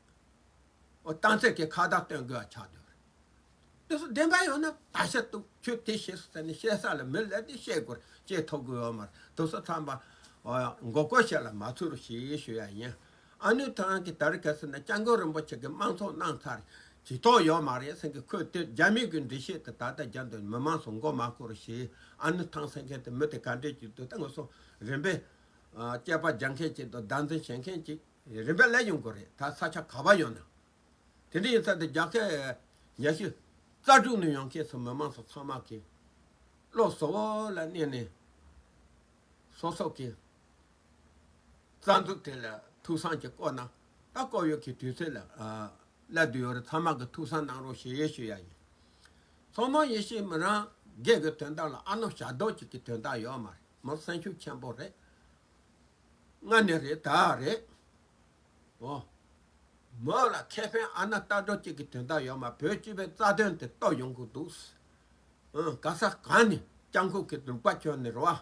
འོ་སྟངས་ཚད་ཀྱི་ཁ་བརྡ་སྟོན་དགོས་པ་ཆགས་འདུག་རེད། དེ་ཚོ་བདེན་པ་ཡོང་ན་ད་བཤད་འདུག་ཁྱོད་དེ་བཤད་སོང་ཟེར་ནས་བཤད་ས་ལ་མི་ལ་དེ་བཤད་དགོས་རེད། བཤད་ཐུབ་དགོས་ཡོད་མ་རེད། དེ་ཚོ་ཚང་མ་མགོ་སྐོར་བཤད་ལ་མ་ཚུད་རོགས་ཞེས་ཞུ་ཡ་ཡིན། ཨ་ནུ་ཐང་གི་ད་རེས་ག་ཟེར་ན་སྐྱབས་མགོན་རིན་པོ་ཆེ་གི་དམངས་གཙོ་གནང་ཚར་ཇུས་གཏོགས་ཡོད་མ་རེད་ཟེར་གི་ཁོས་དེ་རྒྱ་མི་གི་འགྲེལ་བཤད་དེ་ད་ལྟ་རྒྱ་འདི་མི་མང་ཚོ་མགོ་མ་འཁོར་ཞེས། ཨ་ནུ་ཐང་ཟེར་མཁན་དེ་མི་དེ་ག་འདྲས་ཅིག་འདུག་ད་ང་ཚོ་རིམ་པས་སྐྱེས་པ་རྒྱག་མཁན་ཅིག་དང་བདག་འཛིན་བྱེད་མཁན་ཅིག་རིམ་པས་སླེབས་ཡོང་གི་རེད། ད་ས་ཆ་ག་པར་ཡོང་ན། དེ་འདྲ་ཡིན་ཙང་དེ་རྒྱ་སྐད་ཉི་ཤུ་རྩ་དྲུག་ནས་ཡོང་མཁན་ཚོ་མི་མང་ཚོ་ཚང་མ་གིས་བློ་གཟུ་བོ་ལ་གནས་ནས་སོ་སོ་གི་རྩ་འཛུགས་དེ་ལ་ཐུགས་བསམ་ཅིག་བསྐོ་ན་ད་བསྐོ་ཡོད་ཀྱི་དུས་ཚོད་ལ་སླེབས་བསྡད་ཡོད་རེད། ཚང་མ་གིས་ཐུགས་བསམ་གནང་རོགས་ཞེས་ཞུ་ཡ་ཡིན། མཚོ་མོ་ཡེ་ཤེས་མི་རང་སྒེར་གྱི་དོན་དག་ལ་ཨ་ནུ་ཞྭ་རྡོ་གཅིག་གི་དོན་དག་ཡོད་མ་རེད། མི་སེམས་ཤུགས་ཆེན་པོ་རེད། སྔ་ནས་རེད་ད་རེད། འོ། མོ་ལ་ཁེ་ཕན་ཨ་ན་ལྟ་གྲུབ་ཅིག་གི་དོན་དག་ཡོད་མ། བོད་སྤྱི་པའི་རྩ་དོན་དེ་གཏོར་ཡོང་གི་འདུག་ཨ་ག་ས་གང་ནས་སྐྱབས་མགོན་གྱི་ལུང་པ་ཁྱོན་ནས་རེད་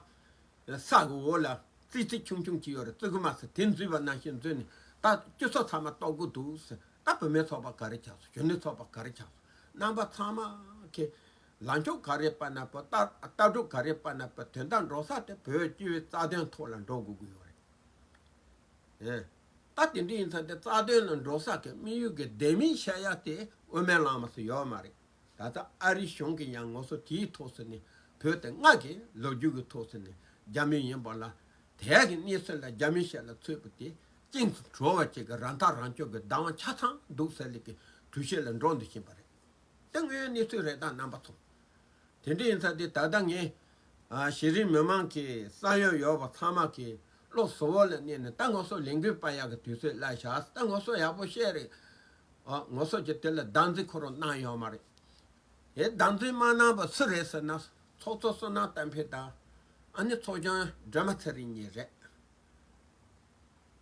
བ། ས་གི་འོག་ལ་ཙི་ཙི་ཆུང་ཆུང་ཅིག་ཡོད་རེད། བརྩི་གི་མ་ཟེར་དེ་འཛུལ་བ་ནང་བཞིན་འཛུལ་ནས་ད་སྤྱི་ཚོགས་ཚང་མ་གཏོར་གི་འདུག་ཟེར། ད་བུད་མེད་ཚོགས་པ་ག་རེ་ཆགས་སོང་། གཞོན་ནུ་ཚོགས་པ་ག་རེ་ཆགས་སོང་། རྣམ་པ་ཚང་མ་གི་ལངས་ཕྱོགས་ག་རེ་པ་ན་པ། ལྟ་ལྟ་གྲུབ་ག་རེ་པ་ན་པ། དོན་དག་འགྲོ་ས་དེ་བོད་སྤྱི་པའི་རྩ་དོན་ཐོག་ལ་འགྲོ་དགོས་ཀྱི་ཡོད་རེད། ཨེ། ད་དེ་འདྲ་ཡིན་ཙང་དེ་རྩ་དོན་ལ་འགྲོ་ས་གི་དམིགས་ཡུལ་གྱི་ལྡེ་མིག་བཤད་ཡ་དེ་དབུ་མའི་ལམ་མ་སུ་ཡོད་མ་རེད། ད་ལྟ་ཨ་རི་གཞུང་གིས་ཡང་ང་ཚོ་དེའི་ཐོག་སུ་ནས་བོད་དེ་ང་གི་ལོ་རྒྱུས་ཀྱི་ཐོག་སུ་ནས་རྒྱ་མི་ཡིན་པ་ལ་དེ་གི་གནས་ཚུལ་ལ་རྒྱ་མི་ཞལ་ལ་ཚུད་པ་དེ་གཅིག་ཏུ་གྲོལ་བ་ཅིག་གི་རང་ཐག་རང་གཅོད་ཀྱི་བདག་དབང་ཆ་ཚང་འདུག་ཟེར་ལེ་གི་གྲོས་གཞི་ལ་འགྲོ་འདུ་བཞིན་པ་རེད། དེ་དངོས་ཡོད་གནས་ཚུལ་རེད་ད་རྣམ་པ་ཚོ། དེ་འདྲ་ཡིན་ཙང་དེ་ད་ལྟ་ངས་ཨ་གཞི་རིམ་མི་མང་གི་བསམ་ཡོད་ཡོད་པ་ཚང་མ་གི་བློ་གཟུ་བོ་ལ་གནས་ནས་ད་ང་ཚོ་ལས་འགུལ་སྤེལ་ཡག་གི་དུས་ཚོད་སླེབས་ཤག་ད་ང་ཚོ་ཡག་པོ་བཤད་རེད། ཨ་ང་ཚོ་གི་དེ་ལ་བདག་འཛིན་ཁོ་རང་གནང་ཡོད་མ་རེད། དེ་བདག་འཛིན་མ་གནང་བ་སུ་རེད་ཟེར་ན་ཚོགས་གཙོ་བསོད་ནམས་བསྟན་འཕེལ་དང་ཨ་ནི་ཚོགས་གཞོན་སྒྲོལ་མ་ཚེ་རིང་གཉིས་རེད།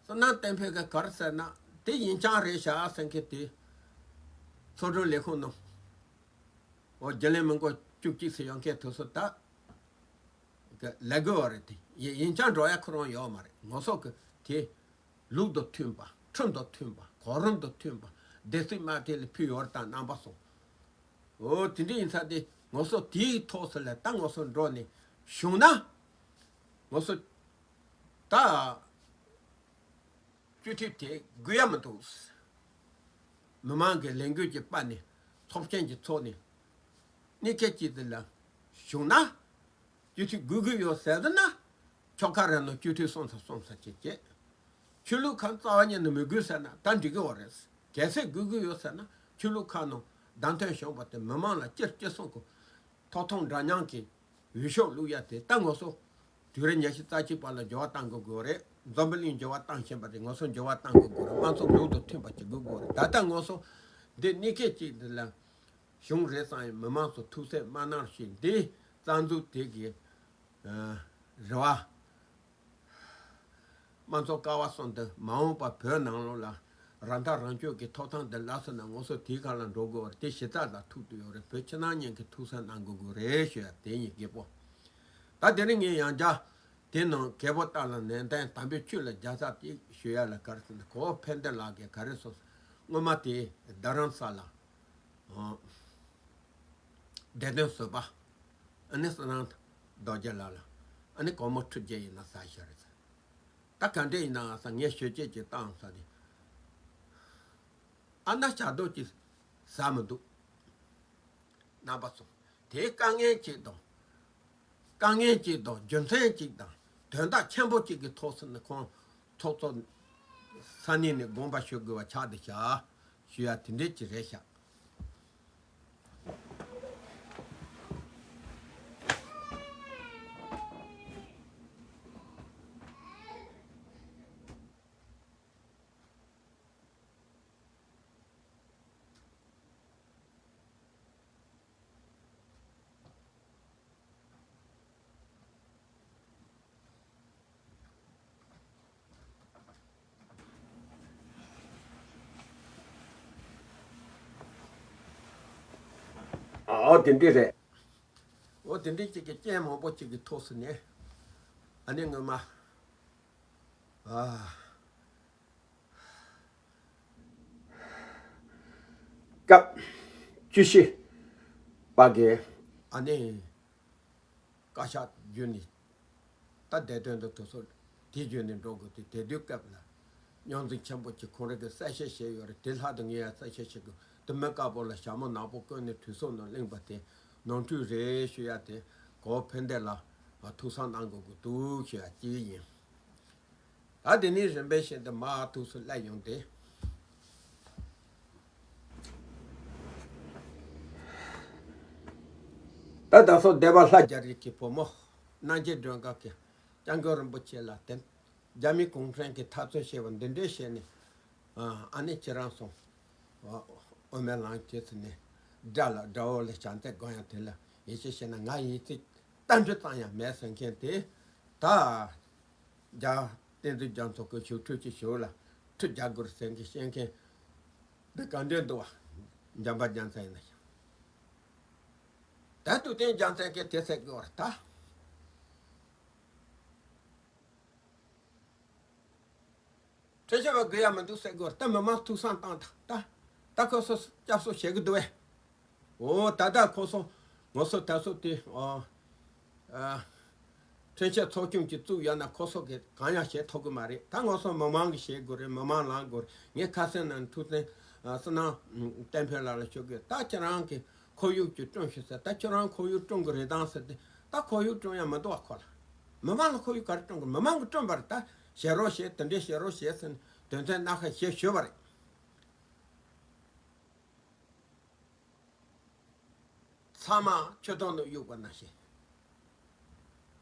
བསོད་ནམས་བསྟན་འཕེལ་གྱིས་ག་རེ་ཟེར་ན་དེ་ཡིན་རྐྱང་རེད་ཤག་ཟེར་མཁན་དེ་ཚོགས་དྲུང་ལས་ཁུངས་ནང་འོ་རྒྱུན་ལས་མི་འགོ་བཅུ་གཅིག་ཙམ་ཡོང་མཁན་དེ་ཚོ་ད་ག་ལས་དགོས་པ་རེད། དེ་ཡིན་ཡིན་རྐྱང་འགྲོ་ཡ་ཁོ་རང་ཡོད་མ་རེད། ང་ཚོ་གི་དེ་ལུགས་དང་མཐུན་པ། ཁྲིམས་དང་མཐུན་པ། གོ་རིམ་དང་མཐུན་པ། སྡེ་སྲིད་དམར་ཐེལ་ལ་ཕུལ་ཡོད་རེད་ད་རྣམ་པ་ཚོ། འོ་དེ་འདྲ་ཡིན་ཙང་དེ་ང་ཚོ་དེའི་ཐོག་སུ་ལ་ད་ང་ཚོ་འགྲོ་ནས་བྱུང་ན་ང་ཚོ་ད་སྤྱི་འཐུས་དེ་དགོས་ཡ་མི་འདུག་མི་མང་གི་ལས་འགུལ་གྱི་པ་ནས་ཚོགས་ཆེན་གྱི་ཚོགས་ནས་གནས་སྐབས་ཅིག་དེ་ལ་བྱུང་ན། སྤྱི་འཐུས་དགོས་ཀྱི་ཡོད་ཟེར་ན། ཆོལ་ཁ་རེ་ནང་སྤྱི་འཐུས་གསུམ་ཙམ་གསུམ་ཙམ་ཅིག་བྱེད། ཆོས་ལུགས་ཁག་རྩ་བ་ཉིད་ནས་མི་དགོས་ཟེར་ན་ད་འགྲིག་གི་ཡོད་རེད། གལ་སྲིད་དགོས་ཀྱི་ཡོད་ཟེར་ན་ཆོས་ལུགས་ཁག་ནང་བདམས་ཐོན་བྱུང་བ་དེ་མི་མང་ལ་སྤྱིར་སྤྱི་ཚོགས་ཀྱི་ཐོབ་ཐང་འདྲ་མཉམ་གྱི་འོས་ཤོག་བླུག་ཡ་དེ་ད་ང་ཚོ་དུས་རབས་ཉི་ཤུ་རྩ་གཅིག་པ་ལ་འགྱུར་བ་གཏང་དགོས་དགོས་རེད། འཛམ་བུ་གླིང་འགྱུར་བ་གཏང་བཞིན་པ་རེད། ང་ཚོ་འགྱུར་བ་གཏང་དགོས་དགོས་རེད། དམངས་གཙོ་ལུགས་དང་མཐུན་པ་ཅིག་དགོས་དགོས་རེད། ད་ལྟ་ང་ཚོ་འདི་གནས་སྐབས་ཅིག་འདི་ལ་གཞུང་རེད་ཙང་ཡང་མི་མང་ཚོ་ཐུགས་སེམས་མ་ནར་ཞིག་འདི་རྩ་འཛུགས་དེ་གི་རེ་བ། དམངས་གཙོ་ཀ་བ་གསུམ་དུ་མ་འོངས་པ་བོད་ནང་ལོགས་ལ་རང་ཐག་རང་གཅོད་ཀྱི་ཐོབ་ཐང་དེ་ལགས་སོ་ན་ང་ཚོ་དེའི་སྒང་ལ་འགྲོ་དགོས་པར་དེ་གཞི་རྩ་ལ་ཐུག་ཏུ་ཡོད་རེད། བོད་ཕྱི་ནང་གཉིས་ཀྱི་ཐུགས་སེམས་གནང་དགོས་དགོས་རེད་ཞུ་ཡ་དེ་ཡིན་གེ་པོ། ད་དེ་རིང་ངས་ཡང་བསྐྱར་དེ་ནང་གེ་པོ་ཏཱ་ལ་ནན་ཏན་དམ་པའི་ཆོས་ལ་རྒྱལ་ཚབ་ཅིག་ཞུ་ཡ་ལ་ག་རེ་ཟེར་ན་གོ་ཕན་བདེ་ལགས་ཀྱིས་ག་རེ་གསུངས་སོང་། སྔོན་མ་དེ་རྡ་རམ་ས་ལ། བདེ་དོན་བཟོད་པ། ཨ་ནི་བསོད་ནམས་རྡོ་རྗེ་ལགས་ལ་ཨ་ནི་སྒོར་མོ་ཁྲི་བརྒྱད་ཡིན་ན་ཟ་ཤེས་རེད་ཟེར། ད་ག་འདྲས་ཡིན་ན་ང་ས་ངས་ཞོད་སྐྱེད་ཀྱི་བཏང་ས་དེ་ཨ་ན་བྱ་རྡོ་ཅིག་ཟ་མི་འདུག་རྣམ་པ་ཚོ་དེའི་དཀའ་ངལ་ཅིག་དང་ དཀའ་ངལ་གཅིག་དང་རྒྱུ་མཚན་གཅིག་དང་དོན་དག་ཆེན་པོ་གཅིག་གི་ཐོག་སུ་ནི་ཁོང་ཚོགས་གཙོ་ས་གནས་ནས་དགོངས་པ་ཞུ་དགོས་པ་ཆགས་བསྡད་ཤག་ཞུ་ཡ་དེ་འདྲས་ཅིག་རེད་ཤག་ཨོ་དེ་འདྲས་རེད། ཨོ་དེ་འདྲས་ཅིག་གི་རྐྱེན་མང་པོ་ཅིག་གི་ཐོག་སུ་ནས་ཨ་ནི་ངོ་མ། ཨ། སྐབས་བཅུ་བཞི་པ་གི་ཨ་ནི་བཀའ་ཤག་བརྒྱུད་ནས་ད་བསྡད་དོན་དུ་དུ་སོ་དེ་བརྒྱུད་ནས་འགྲོ་དགོས་དུས་དེ་དུས་སྐབས་ལ་རྙོག་འཛིང་ཆེན་པོ་ཅིག་ཁོང་རང་གིས་གསལ་བཤད་བྱས་ཡོད་རེད། དེ་ལྷག་ཏུ་ངས་ཡང་གསལ་བཤད་བྱེད་དགོས་དུ་མི་དཀར་པོ་ལ་ཞྭ་མོ་ནག་པོ་བསྐོན་ནས་གྲོས་ཚོགས་ནང་གླེང་བ་དེ་ནོར་འཁྲུལ་རེད་ཞུ་ཡ་དེ་གོ་ཕན་བདེ་ལ་ཐུགས་བསམ་གནང་དགོས་ཀྱི་འདུག་ཞུ་ཡ་གཅིག་ཡིན། ད་དེ་ནས་རིམ་པས་བཞིན་དུ་མར་ཐུགས་སུ་སླེབས་ཡོང་སྟེ། ད་ད་སོ་སྡེ་པ་ལྷ་རྒྱ་རི་གི་བུ་མོ་རྣམ་རྒྱལ་སྒྲོལ་དཀར་གྱིས་སྐྱབས་མགོན་རིན་པོ་ཆེ་ལ་བསྟེན། རྒྱ་མི་གུང་ཁྲན་གྱིས་འཐབ་རྩོད་བྱས་པ་འདི་འདྲའི་བྱས་ནས། ཨ་ནི་ཁྱེད་རང་སོང་། འོ་མའི་ལང་ཁྱེད་ཚོ་ནས་དགྲ་ལ་དགྲ་བོ་ལ་བྱམས་བརྩེ་སྒོམ་ཡང་དེ་ལ་ཡིད་ཆེས་བྱས་ན་ང་ཡིད་ཆེས་གཏམ་རྒྱུད་ཙམ་ཡང་མེད་ཟེར་མཁན་དེ་ད། རྒྱ་བསྟན་འཛིན་རྒྱ་མཚོ་གི་ཞུ་ཁྲུས་ཀྱི་ཞུ་ལ་ཁྲུས་རྒྱག་དགོས་ཟེར་མཁན་བཤད་མཁན་འདི་ག་འདྲས་འདུག་བ། འཇམ་པ་རྒྱལ་མཚན་ཡིན་ན་ཞིང་། ད་ཐུབ་བསྟན་རྒྱལ་མཚན་གྱིས་དེ་ཟེར་དགོས་བར་ད། ཁྲེལ་ཆེ་བ་དགོས་ཡ་མི་འདུག་ཟེར་དགོས་བར་ད་མི་མང་ཐུགས་བསམ་བཏང་ད་ད། ད་ཁོ་ཚོ་སྐྱབས་གསོ་བྱེད་གི་འདུག་བས། འོ་ད་ལྟ་ཁོ་ཚོ་ངོ་སོ་ད་སོ་དེ་ཨ་ཨ་ཁྲིམས་ཆད་ཚོགས་ཆུང་གཅིག་བཙུགས་ཡོད་ན་ཁོ་ཚོ་གིས་གང་ཡང་བྱེད་ཐུབ་གི་མ་རེད། ད་ངོ་སོ་མི་མང་གིས་བྱེད་དགོས་རེད། མི་མང་ལངས་དགོས་རེད། ངས་ཁ་སང་ནང་ཐུགས་བསྟན་ཨ་བསོད་ནམས་བསྟན་འཕེལ་ལགས་ལ་ཞུ་གི་ད་ཁྱེད་རང་གིས་ཁོར་ཡུག་ཅིག་བསྐྲུན་ཤོག་ཟེར། ད་ཁྱེད་རང་ཁོར་ཡུག་བསྐྲུན་གི་རེད་དང་ཟེར་ཏེ་ད་ཁོར་ཡུག་བསྐྲུན་ཡ་མི་འདུག་བ། ཁོ་ལ་མི་མང་ལ་ཁོར་ཡུག་ག་རེ་བསྐྲུན་གི། མི་མང་གིས་བསྐྲུན་པ་རེད། ད་བྱེད་རོགས་བྱེད་དེ་འདྲས་བྱེད་རོགས་བྱེད་ཟེར་ནས་དོན་ཚན་སྣ་ཁ་བཞི་ཞུས་པ་རེད། ཚང་མ་ཆུ་དོང་དུ་གཡུག་པ་ནང་བཞིན།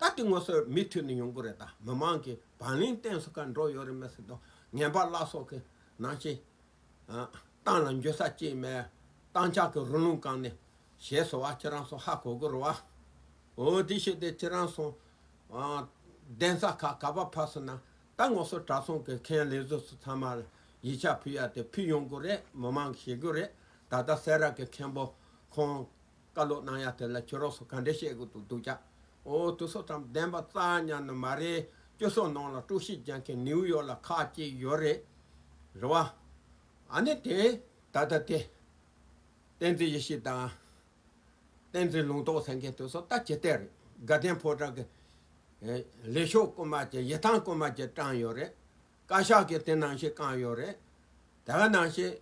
ད་དེ་ངོ་སོ་མུ་མཐུད་ནས་ཡོང་གི་རེད། ད་མི་མང་གིས་བག་ལེན་གཏིང་ཟབ་ཀ་འགྲོ་ཡོད་རེད་མི་སྲིད་དོ། ངན་པ་བླ་སྲོག་གི་ནང་བཞིན། ཨ། ཏང་ལ་འགྱོད་ས་ཅིག་མེད། ཏང་ཕྱག་གི་རུ་ལུང་བཀང་ནས་བྱས་སོ་བ། ཁྱེད་རང་ཚོ་ཧ་གོ་གི་རེད་བ། འོ་དེ་བྱས་ཏེ་ཁྱེད་རང་ཚོ། ཨ། གདན་ས་ཁག་ག་པར་ཕེབས་སོང་ན་ད་ངོ་སོ་གྲྭ་ཚང་གི་མཁན་ལས་བཟོ་ཚོ་ཚང་མ་ལ་ཡིག་ཆ་ཕུལ་ཡ་དེ་ཕུལ་ཡོང་གི་རེད། མི་མང་གིས་ཤེས་གི་རེད། ད་ལྟ་སེ་ར་གི་མཁན་པོ་ཁོང་བཀའ་སློབ་གནང་ཡ་དེ་ལ་ཁྱེད་རང་ཚོ་ག་འདྲས་བཤད་གི་འདུག་འདུག་ཀྱ། འོ་དེ་ཚོ་ཐམས་བདེན་པ་རྩ་ཉག་ནི་མ་རེད། སྤྱི་ཚོགས་ནང་ལ་དཀྲུག་ཤིང་རྒྱག་མཁན་ནིའུ་ཡོག་ལ་ཁག་ཅིག་ཡོད་རེད། རེད་བ། ཨ་ནི་དེ་ད་ལྟ་དེ་བསྟན་འཛིན་ཡེ་ཤེས་དང་། བསྟན་འཛིན་ལུང་རྟོགས་ཟེར་མཁན་དེ་ཚོ་ད་ཇི་ལྟར་རེད། དགའ་ལྡན་ཕོ་བྲང་གི་ལས་ཤོག་རྐུན་མ་ཅན་ཡི་ཐང་རྐུན་མ་ཅན་བཀྲམ་ཡོད་རེད། བཀའ་ཤག་གིས་དེ་ནང་བཞིན་བཀང་ཡོད་རེད། དེ་ག་ནང་བཞིན་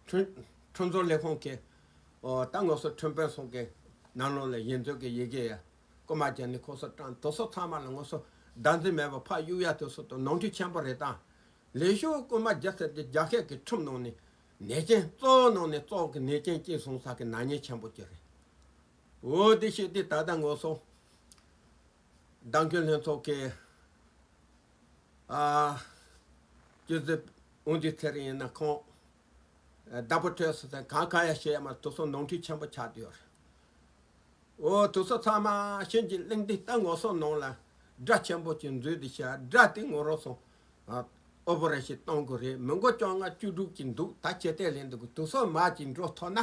ཁྲིམས་ཁྲིམས་བཟོ་ལས་ཁུངས་ཀྱི་ད་ངོ་སོ་ཁྲིམས་དཔོན་ཚོ་གི་ནང་ལོགས་ལ་ཡིག་འཛུགས་ཀྱི་ཡི་གེ་ཡ་རྐུན་མ་ཅན་ནི་ཁོ་ཚོ་བཀྲམ་དེ་ཚོ་ཚང་མ་ལ་ངོ་སོ་བདག་འཛིན་མེད་པར་ཕར་གཡུག་ཡ་དེ་ཚོ་དང་ནོར་འཁྲུལ་ཆེན་པོ་རེད་དང་། ལས་ཤོག་རྐུན་མ་བརྒྱབ་ཟེར་ཏེ་རྒྱ་སྐད་ཀྱི་ཁྲིམས་ནང་ནས་ནད་ཅན་གཙོ་བོ་ནང་ནས་གཙོ་བོ་གི་ནད་ཅན་གཅིག་བཟུང་ས་གི་ནག་ཉེས་ཆེན་པོ་གཅིག་རེད། འོ་དེ་བྱས་ཏེ་ད་ལྟ་ངོ་སོ་བདམས་ཐོན་ལྷན་ཚོགས་ཀྱི་ཨ་སྤྱི་ཟུར་དབང་འདུས་ཚེ་རིང་ཡིན་ན་ཁོང་བདག་པོ་ཐོས་སུ་ཚན་གང་གང་ཡང་བཤད་ཡ་མ་དེ་ཚོ་ནོར་འཁྲུལ་ཆེན་པོ་ཆགས་བསྡད་ཡོད་རེད། འོ་དེ་ཚོ་ཚང་མ་ཕྱིན་གྱི་གླེང་དེ་ལྟ་ངོ་སོ་ནང་ལ་དགྲ་ཆེན་པོ་ཅིག་འཛུལ་དེ་བྱ་དགྲ་དེ་ངོ་རོ་སོང་ཨོ་པོ་རེ་ཤི་གཏོང་དགོས་རེད། མི་མགོ་བཅོ་ལྔ་བཅུ་དྲུག་ཅིག་འདུག་ད་ཇི་ལྟར་ལེན་འདུག་དེ་ཚོ་མ་ཅིག་འགྲོ་ཐུབ་ན་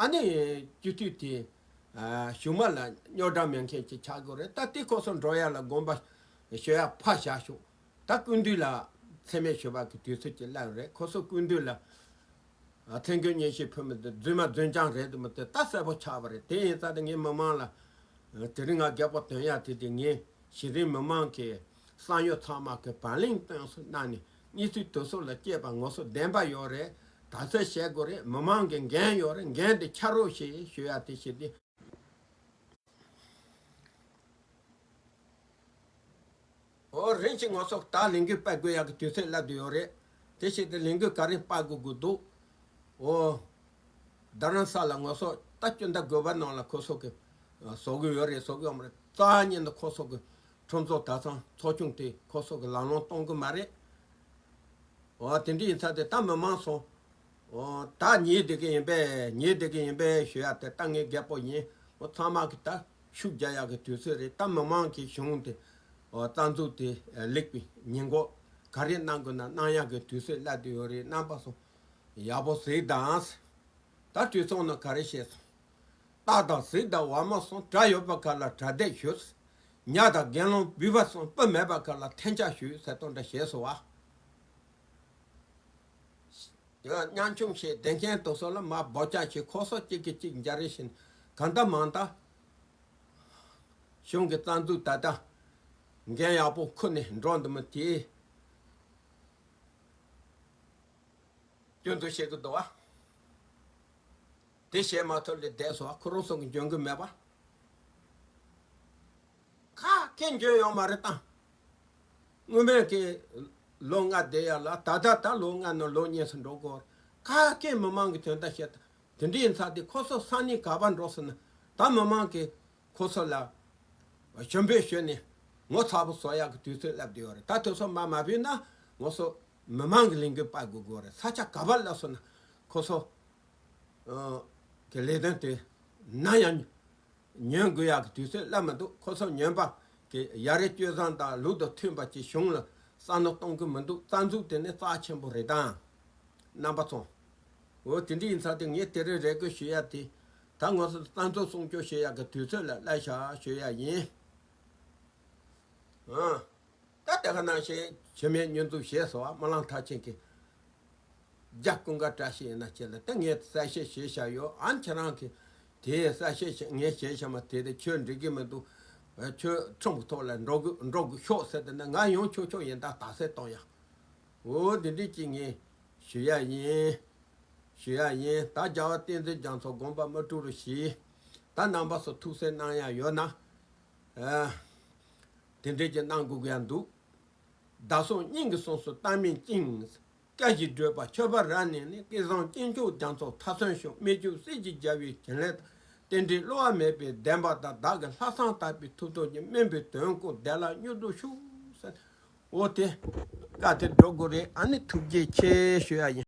ཨ་ནི་སྤྱི་འཐུས་དེ་གཞུག་མ་ལ་རྙོག་དྲ་མེད་མཁན་ཅིག་ཆགས་དགོས་རེད། ད་དེ་ཁོ་ཚོ་འགྲོ་ཡ་ལ་དགོངས་པ་ཞུ་ཡ་ཕར་བཞག་ཤོག་ད་སྐུ་མདུན་ལ་མཚན་སྨད་ཞུ་བ་གི་དུས་ཚོད་ཅིག་སླེབས་རེད། ཁོ་ཚོ་སྐུ་མདུན་ལ་ཨ་ཐེན་ཁོན་ཉེ་ཤེས་ཕུལ་མི་འདི་རྫུན་མ་རྫུན་རྐྱང་རེད་འདུག་མི་དེ་ད་གསལ་པོ་ཆགས་པ་རེད། དེ་ཡིན་ཙང་དེ་ངས་མི་མང་ལ་དེ་རིང་ང་རྒྱབ་པ་དོན་ཡ་དེ་དེ་ངས་གཞི་རིམ་མི་མང་གི་བསམ་ཡོད་ཚང་མ་གི་བག་ལེན་གཏིང་ཟབ་གནང་ནས་གནས་ཚུལ་དེ་ཚོ་ལ་དཔྱད་པ་ངོ་སོ་བདེན་པ་ཡོད་རེད། ད་ཚོད་བཤད་དགོས་རེད། མི་མང་གི་འགན་ཡོད་རེད། འགན་དེ་འཁྱེར་རོགས་ཞེས་ཞུ་ཡ་དེ་བྱས་ཏེ། ཨོ་རིམ་བཞིན་ང་ཚོ་ད་ལས་འགུལ་སྤེལ་དགོས་ཡག་གི་དུས་ཚོད་སླེབས་བསྡད་ཡོད་རེད། དེ་བྱས་ཏེ་ལས་འགུལ་ག་རེ་སྤེལ་དགོས་དགོས་འདུག་ཨོ། རྡ་རམ་ས་ལ་ང་ཚོ་ད་སྤྱི་ཟླ་དགུ་པ་ནང་ལ་ཁོ་ཚོ་གི་ཨ་བཟོ་གི་ཡོད་རེད། བཟོ་གི་ཡོད་མ་རེད། རྩ་བ་ཉིད་ནས་ཁོ་ཚོ་གི་ཁྲིམས་བཟོ་གྲྭ་ཚང་ཚོགས་ཆུང་དེ་ཁོ་ཚོ་གི་ལམ་ལྷོང་གཏོང་གི་མ་རེད། འོ་དེ་འདྲ་ཡིན་ཙང་དེ་ད་མི་མང་སོང་། འོ་ད་ཉལ་བསྡད་ཀྱི་ཡིན་པས། ཉལ་བསྡད་ཀྱི་ཡིན་པས་ཞུ་ཡ་དེ་ད་ངའི་རྒད་པོ་ཡིན། འོ་ཚང་མ་གི་ད་ཤུགས་རྒྱག་ཡག་གི་དུས་ཚོད་རེད། ད་མི་མང་གི་གཞུང་དེ་འོ་རྩ་འཛུགས་དེ་ལེགས་པའི་ཉིན་གུང་ག་རེ་གནང་དགོས་ན་གནང་ཡག་གི་དུས་ཚོད་སླེབས་བསྡད་ཡོད་རེད། རྣམ་པ་ཚོ་ཡག་པོ་གཟིགས་དང་། ད་དུས་ཚོད་ནང་ག་རེ་བཤད་སོང་། སྟག་དང་གཟིག་དང་བ་མོ་སོང་། དགྲ་ཡོད་པ་ག་ལ་གྲ་སྒྲིག་ཞུ། ཉ་དང་དགེ་སློང་བུས་པ་སོང་། སྤུ་མེད་པ་ག་ལ་འཐེན་ཆག་ཞུ་ཟེར་དོན་འདྲ་བཤད་སོང་བ། ཡང་ཉམ་ཆུང་བྱས་བདེ་མཁན་དུ་སོགས་ལ་མ་འབོ་ཆག་བྱས་ཁོ་སོགས་གཅིག་གིས་གཅིག་འཇའ་རིས་བཞིན་གང་ལྟར་མང་ལྟར། གཞུང་གི་རྩ་འཛུགས་ད་ལྟ་འགན་ཡག་པོ་ཁུར་ནས་འགྲོ་འདུག་མི་དེས། སྐྱོན་འཛུགས་བྱེད་ཀྱི་འདུག་བ། དེ་བྱས་མ་ཐུབ་ལས་བསྡད་སོང་བ། ཁོ་རང་ཚོ་གི་འཇོན་གི་མེད་པ། ཁ་སྐད་འཇོན་ཡོད་མ་རེད་ད། སྔོན་མའི་གི་ལོ་ལྔ་བསྡད་ཡ་ལ་ད་ལྟ་ད་ལོ་ལྔ་ནང་ལོ་གཉིས་སུ་འགྲོ་དགོས། ཁ་སྐད་མི་མང་གི་དོན་དག་བཤད། དེ་འདྲ་ཡིན་ཙང་དེ་ཁོ་ཚོ་ས་གནས་ག་པར་འགྲོ་སོང་ན་ད་མི་མང་གི་ཁོ་ཚོ་ལ་ཞུ་འབོད་ཞུས་ནས་ངོ་ཚ་པོ་བཟོ་ཡག་གི་དུས་ཚོད་སླེབས་བསྡད་ཡོད་རེད། ད་དེ་ཚོ་མ་མ་བུད་ན་ང་ཚོ་མི་མང་གི་ལས་འགུལ་སྤེལ་དགོས་དགོས་རེད། ས་ཆ་ག་པར་སླེབས་སོང་ན་ཁོ་ཚོ་གི་ལས་དོན་དེ་ནམ་ཡང་ཉན་དགོས་ཡག་གི་དུས་ཚོད་སླེབས་མི་འདུག་ཁོ་ཚོ་ཉན་པ་གི་ཡ་རེ་སྤྱོད་བཟང་དང་ལུགས་དང་མཐུན་པ་ཅིག་གཞུང་ལ་བསམ་བློ་གཏོང་གི་མི་འདུག་རྩ་འཛུགས་དེ་ནི་རྩ་ཆེན་པོ་རེད་དང་། རྣམ་པ་ཚོ། འོ་དེ་འདྲ་ཡིན་ཙང་དེ་ངས་དེ་རིང་རེ་སྐུལ་ཞུ་ཡ་དེ་ད་ང་ཚོ་རྩ་འཛུགས་སྲུང་སྐྱོབ་བྱེད་ཡག་གི་དུས་ཚོད་ལ་སླེབས་ཤག་ཞུ་ཡ་ཡིན། ཨང་། ད་དེ་ག་ནང་བཞིན་ཆེན་མོའི་སྙོན་འཛུགས་བྱས་སོང་བ། སྨོན་ལམ་མཐར་ཕྱིན་གྱི་རྒྱ་ཀུན་དགའ་བཀྲ་ཤིས་ཡིན་ན་ཁྱེད་ལ་ད་ངས་གསལ་བཤད་བྱས་བཞག་ཡོད། ཨ་ནི་ཁྱེད་རང་གིས་དེ་གསལ་བཤད་བྱས་ངས་བྱས་བཞག་མ་དེ་དེ་ཁྱོད་འགྲིག་གི་མི་འདུག་ཁྱོད་ཁྲིམས་ཀྱི་ཐོག་ལ་འགྲོ་གི་འགྲོ་གི་ཤོག་ཟེར་དེ་ན་ང་ཡོང་ཆོག་ཆོག་ཡིན། ད་དག་སེལ་གཏོང་ཡ། འོ་འདི་འདྲས་ཀྱི་ངས་ཞུ་ཡ་ཡིན། ཞུ་ཡ་ཡིན། ད་རྒྱལ་བ་བསྟན་འཛིན་རྒྱ་མཚོ་དགོངས་པ་མ་བཀྲུ་རུ་ཞིག་ད་རྣམ་པ་ཚོ་ཐུགས་སེམས་གནང་ཡ་ཡོད་ན། ཨ། དེ་འདྲས་ཀྱི་གནང་དགོས་ཀྱི་ཡ་འདུག་བདག་སོགས་སྙིང་གི་སྲོག་སུ་བལྟ་མིན་ཅིང་། བཀའ་བཞིན་བགྲོད་པ་མཆོད་པ་རབ་གནས་ནས། སྐལ་བཟང་སྐྱེས་མཆོག་རྒྱ་མཚོ་མཐའ་སོན་ཤོག་སྨན་ཆུ་སྲིད་ཀྱི་རྒྱལ་བའི་བྱིན་ལས་དང་། རྟེན་འབྲེལ་བསླུ་བ་མེད་པའི་བདེན་པ་དང་། བདག་གི་ལྷག་བསམ་དག་པའི་ཐུགས་སྟོབས་ཀྱིས། སྨན་པའི་དོན་ཀུན་བདེ་ལ་མྱུར་འགྲུབ་ཤོག་ཟེར། འོ་དེ་བཀའ་དེ་སྒྲུབ་དགོས་རེད། ཨ་ནི་ཐུགས་རྗེ་ཆེ་ཞུ་ཡ་ཡིན།